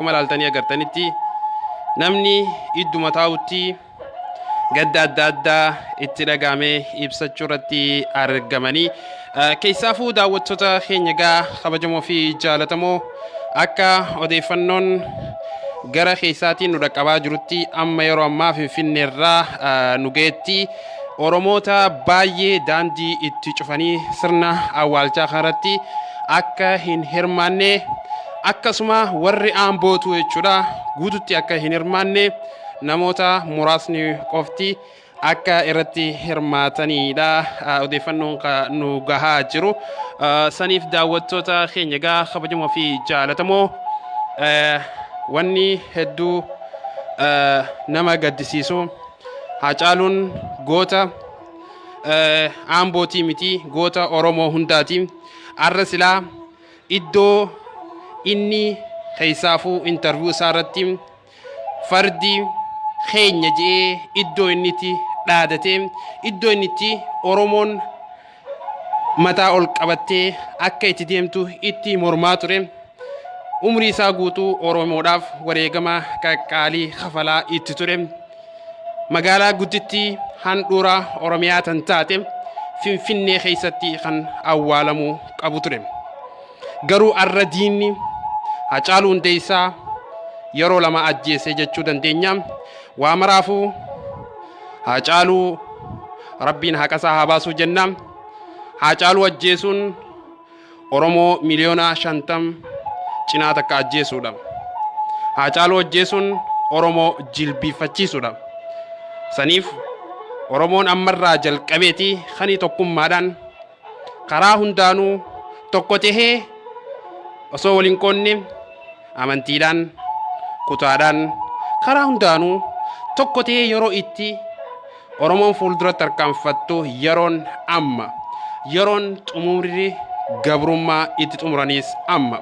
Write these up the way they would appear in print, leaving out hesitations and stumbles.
Akkuma ilaaltanii agartanitti namni idduma taa'utti gadda adda addaa itti dhaga'ame ibsachuu irratti argamanii keessaafuu daawwattoota keenya gaa kabajamoo fi jaalatamoo akka odeeffannoon gara keessaatiin nu dhaqqabaa jirutti amma yeroo ammaa Finfinneerraa nu ga'etti Oromoota baay'ee daandii itti cufanii sirna awwaalchaa kanarratti akka hin hirmaanne, akkasuma warri Ambootu jechuudha guututti akka hin hirmaanne, namoota muraasni qofti akka irratti hirmaatanidha odeeffannoon kan nu gahaa jiru. Saniif daawwattoota keenya egaa kabajamoo fi jaalatamoo, wanni hedduu nama gaddisiisu Haacaaluun goota Ambootii miti, goota Oromoo hundaati. Arra silaa iddoo inni keessaafuu intarviyuu isaa irratti fardi keenya je'ee iddoo inni itti dhaadatee, iddoo inni itti Oromoon mataa ol qabattee akka itti deemtu itti mormaa ture. Umrii isaa guutuu Oromoodhaaf wareegama qaqqaalii kafalaa itti ture. Magaalaa guddittii handhuura Oromiyaa tan taate Finfinnee keessatti kan awwaalamuu qabu ture. Garuu arra diinni Hacaaluu Hundeessaa yeroo lama ajjeese jechuu dandeenya. Waa maraafuu Hacaaluu Rabbiin haqasaa haa baasuu jenna. Hacaaluu ajjeesuun Oromoo miliyoona 50 cinaa takka ajjeesuudha. Haacaaluu ajjeesuun Oromoo jilbiiffachiisuudha. Saniif Oromoon ammarraa jalqabeeti kani tokkummaadhaan karaa hundaanuu tokko tahee osoo wal hin qoonne, amantiidhaan, kutaadhaan, karaa hundaanuu tokko tahee yeroo itti Oromoon fuulduratti tarkaanfattu yeroon amma. Yeroon xumurri gabrummaa itti xumuraniis amma.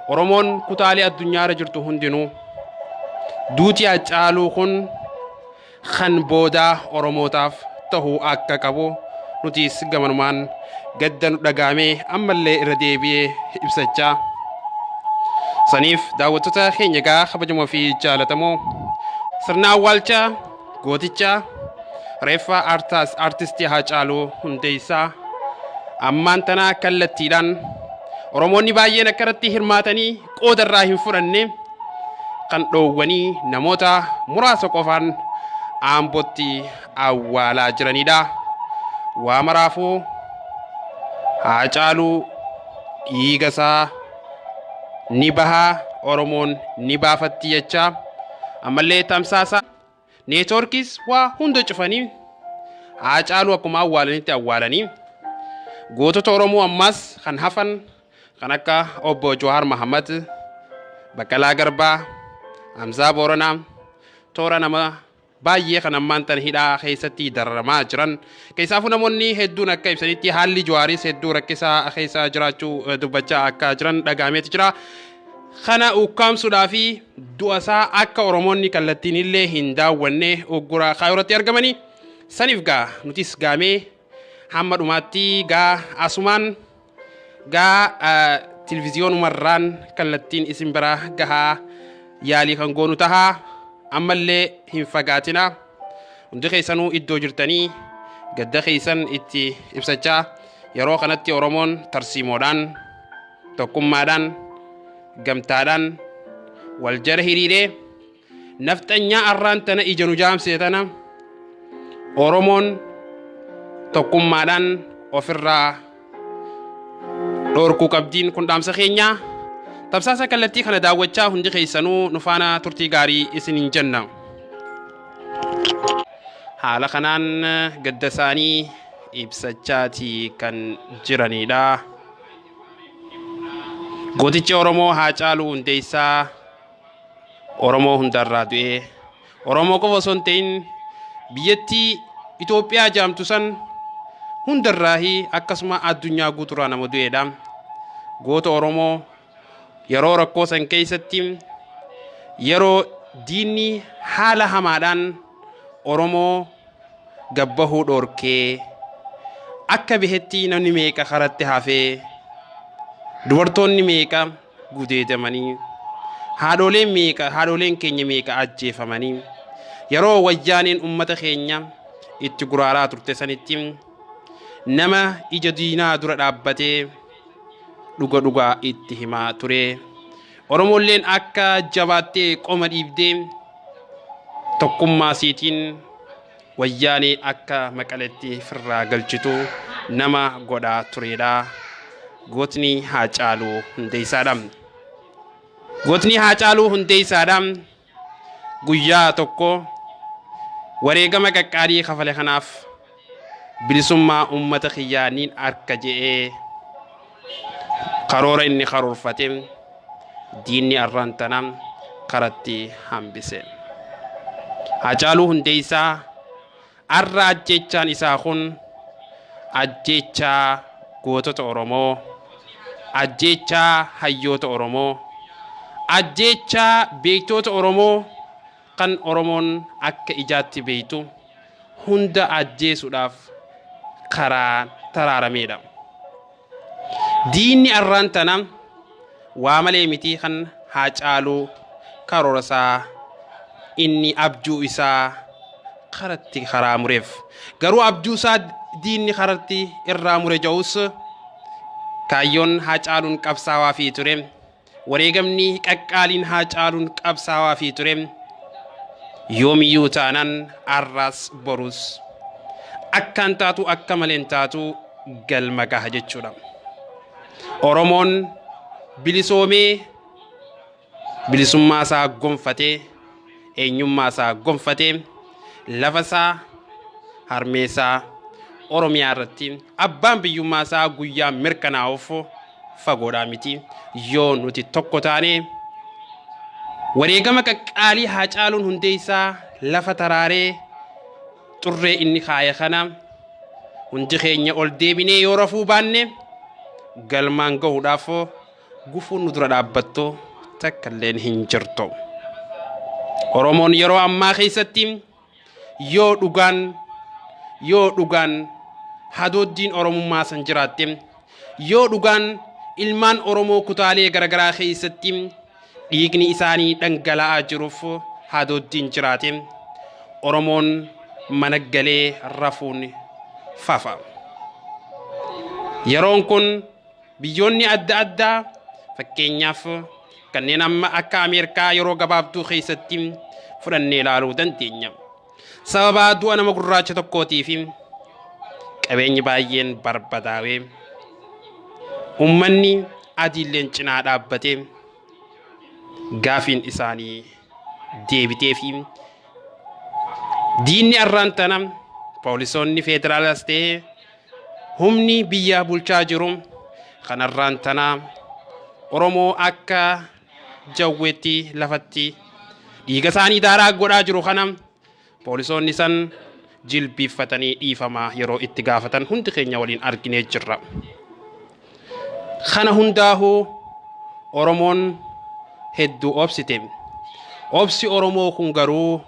Oromoon kutaalee addunyaarra jirtu hundinuu duuti Hacaaluu kun kan boodaa Oromootaaf tahuu akka qabu nutis gamanumaan gadda nu dhaga'ame ammallee irra deebi'ee ibsachaa. Saniif daawwattoota keenya egaa kabajamoo fi jaalatamoo, sirna awwaalchaa gooticha reeffa artistii Haacaaluu Hundeessaa ammaan tana kallattiidhaan Oromoonni baay'een akka irratti hirmaatanii qooda irraa hin fudhanne kan dhoowwanii namoota muraasa qofaan Ambootti awwaalaa jiranidha. Waa maraafuu Haacaaluu dhiiga isaa ni bahaa, Oromoon ni baafatti jechaa, ammallee tamsaasa neetwoorkiis waa hunda cufanii Haacaaluu akkuma awwaalanitti awwaalanii, gootota Oromoo ammaas kan hafan kan akka obbo Jawaar Mahammad, Baqqalaa Garbaa, Hamzaa Booranaa, toora nama baay'ee kan ammaan tana hidhaa keessatti dararamaa jiran. Keessaafuu namoonni hedduun akka ibsanitti haalli Jawaaris hedduu rakkisaa keessa jiraachuu dubbachaa akka jiran dhaga'ameeti jira. Kana ukkaamsuudhaa fi du'a isaa akka Oromoonni kallattiin illee hin daawwanne uggura kaayuu irratti argamanii. Saniif gaa nutis gaamee hamma dhumaatti gaa asumaan gaa tilviziyoonumarraan kallattiin isin bira gahaa yaalii kan goonu tahaa. Ammallee hin fagaatina, hundi keessanuu iddoo jirtanii gadda keessan itti ibsachaa, yeroo kanatti Oromoon tarsiimoodhaan, tokkummaadhaan, gamtaadhaan wal jala hiriiree nafxanyaa arraan tana ija nu jaamsee tana Oromoon tokkummaadhaan ofirraa dhoorkuu qabdiin kun dhaamsa keenyaa. Tamsaasa kallattii kana daawwachaa hundi keessanuu nu faana turtii gaarii isiniin jenna. Haala kanaan gadda isaanii ibsachaati kan jiranidha. Gootichi Oromoo Haacaaluu Hundeessaa Oromoo hundarraa du'ee, Oromoo qofa osoo hin ta'in biyyattii Itoophiyaa jaamtu san hundarraahi akkasuma addunyaa guuturraa nama du'eedha. Goota Oromoo yeroo rakkoo san keessatti, yeroo diinni haala hamaadhaan Oromoo gabbahuu dhoorkee, akka bahetti namni meeqa karatti hafee, dubartoonni meeqa gudeedamanii, Haadholeen meeqa, haadholeen keenya meeqa ajjeefamanii yeroo wayyaaneen ummata keenya itti guraaraa turte sanitti nama ija diinaa dura dhaabbatee dhuga dhugaa itti himaa ture. Oromoolleen akka jabaattee qoma dhiibdee tokkummaa siitiin wayyaanee akka Maqaletti firraa galchitu nama godhaa turedha. Gootni Haacaaluu Hundeessaadha. Gootni Haacaaluu Hundeessaadha. Guyyaa tokko wareegama qaqqaalii kafale kanaaf bilisummaa uummata kiyyaa niin arka je'ee karoora inni karoorfate diinni arraan tana karatti hambise. Haacaaluu Hundeessaa arra ajjeechaan isaa kun ajjeechaa gootota Oromoo, ajjeechaa hayyoota Oromoo, ajjeechaa beektoota Oromoo kan Oromoon akka ijaatti beektu hunda ajjeesuudhaaf karaa taraarameedha. Diinni arraan tana waa malee miti kan Haacaaluu karoora isaa inni abjuu isaa karatti karaa mureef. Garuu abjuu isaa diinni karatti irraa mure ja'us kaayyoon Haacaaluun qabsaawaa fi ture. Wareegamni qaqqaaliin Haacaaluun qabsaawaa fi ture. Yoomiyyuu taanaan arraas borus akkaan taatu akka maleen taatu galma gaha jechuudha. Oromoon bilisoomee bilisummaa isaa gonfatee eenyummaa isaa gonfatee lafa isaa harmee isaa Oromiyaa irratti abbaan biyyummaa isaa guyyaa mirkanaa'uuf fagoodhaa miti. Yoo nuti tokko taane wareegama qaqqaalii Haacaaluun Hundeessaa lafa taraaree xurree inni kaaye kana hundi keenya ol deebinee yoo rafuu baanne galmaan gahuudhaaf gufuun nu dura dhaabbattu takka illeen hin jirtu. Oromoon yeroo ammaa keessatti yoo dhugaan yoo dhugaan hadooddiin Oromummaa san jiraatte, yoo dhugaan ilmaan Oromoo kutaalee garaagaraa keessatti dhiigni isaanii dhangala'aa jiruuf hadooddiin jiraate, Oromoon mana galee rafuun fafa. Yeroon kun biyyoonni adda addaa fakkeenyaaf kanneen amma akka Ameerikaa yeroo gabaabduu keessatti fudhannee ilaaluu dandeenya. Sababa du'a nama gurraacha tokkootii fi qabeenyi baay'een barbadaawee uummanni adiilleen cinaa dhaabbatee gaafiin isaanii deebitee fi diinni arraan tana poolisoonni federaalaas ta'ee humni biyya bulchaa jiru kan arraan tana Oromoo akka jawweetti lafatti dhiiga isaanii daaraa godhaa jiru kana poolisoonni san jilbiiffatanii dhiifama yeroo itti gaafatan hundi keenya waliin arginee jirra. Kana hundaahuu Oromoon hedduu obsite. Obsi Oromoo kun garuu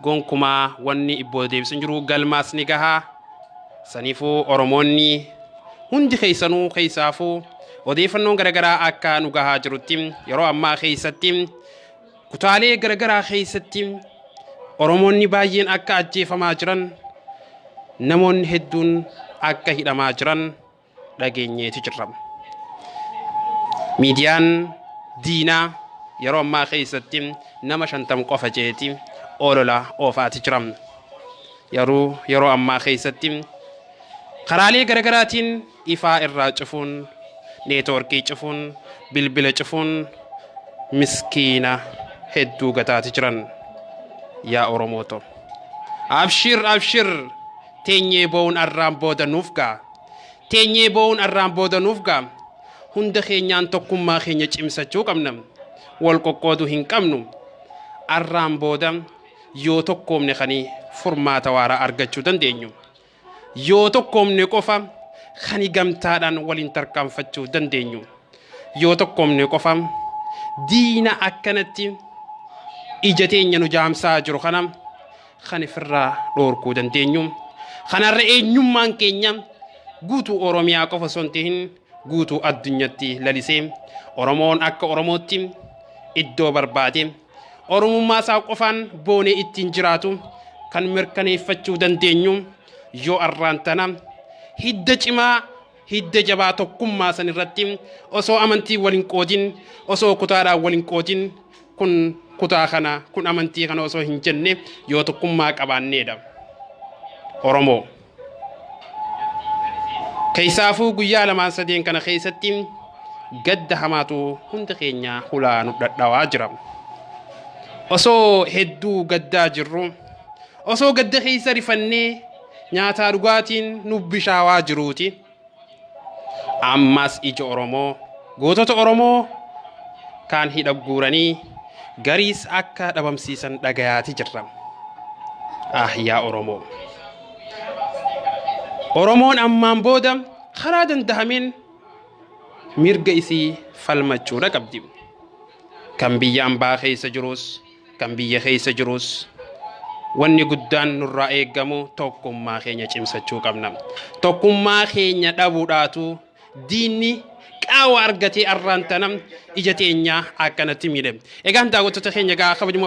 gonkumaa wanni ibboo deebisu hin jiru, galmaas ni gahaa. Saniifuu Oromoonni hundi keessanuu keessaafuu odeeffannoon garaagaraa akka nu gahaa jirutti yeroo ammaa keessatti kutaalee garaagaraa keessatti Oromoonni baay'een akka ajjeefamaa jiran, namoonni hedduun akka hidhamaa jiran dhageenyeeti jirra. Miidiyaan diinaa yeroo ammaa keessatti nama 50 qofa jeeti olola oofaati jira. Yeroo ammaa keessatti karaalee garaagaraatiin ifaa irraa cufuun, neetwoorkii cufuun, bilbila cufuun miskiina hedduu gataati jiran. Yaa Oromooto, abshir abshir, teenyee boo'uun arraan booda nuuf ga'a. Teenyee boo'uun arraan booda nuuf ga'a. Hunda keenyaan tokkummaa keenya cimsachuu qabna. Wal qoqqooduu hin qabnu. Arraan booda yoo tokkoomne kani furmaata waaraa argachuu dandeenyu. Yoo tokkoomne qofa kani gamtaadhaan waliin tarkaanfachuu dandeenyu. Yoo tokkoomne qofa diina akkanatti ija teenya nu jaamsaa jiru kana kan ifirraa dhoorkuu dandeenyu. Kanarra eenyummaan keenya guutuu Oromiyaa qofa osoo hin ta'in guutuu addunyaatti lalisee Oromoon akka Oromootti Iddoo barbaade Oromummaa isaa qofaan boonee ittiin jiraatu kan mirkaneeffachuu dandeenyu yoo arraan tana hidda cimaa, hidda jabaa tokkummaa san irratti osoo amantii wal hin qoodin, osoo kutaadhaan wal hin qoodin, kun kutaa kana, kun amantii kana osoo hin jenne yoo tokkummaa qabaanneedha. Oromoo. Keessaafuu guyyaa lamaan sadeen kana keessatti gadda hamaatu hunda keenya hulaa nu dhadhawaa jira. Osoo hedduu gaddaa jirru, osoo gadda keessa rifannee nyaataa dhugaatiin nu bishaawaa jiruuti. Ammas ija Oromoo, gootota Oromoo kaan hidha guuranii gariis akka dhabamsiisan dhagayaati jirra. Ah yaa Oromoo! Oromoon ammaan booda karaa dandahameen mirga isii falmachuudha qabdi. Kan biyya ambaa keessa jirus, kan biyya keessa jirus, wanni guddaan nurraa eeggamu tokkummaa keenya cimsachuu qabna. Tokkummaa keenya dhabuudhaatu diinni qaawa argatee arraan tana ija teenyaa akkanatti miidhe. Egaan daawwattoota keenya gaa kabajamoo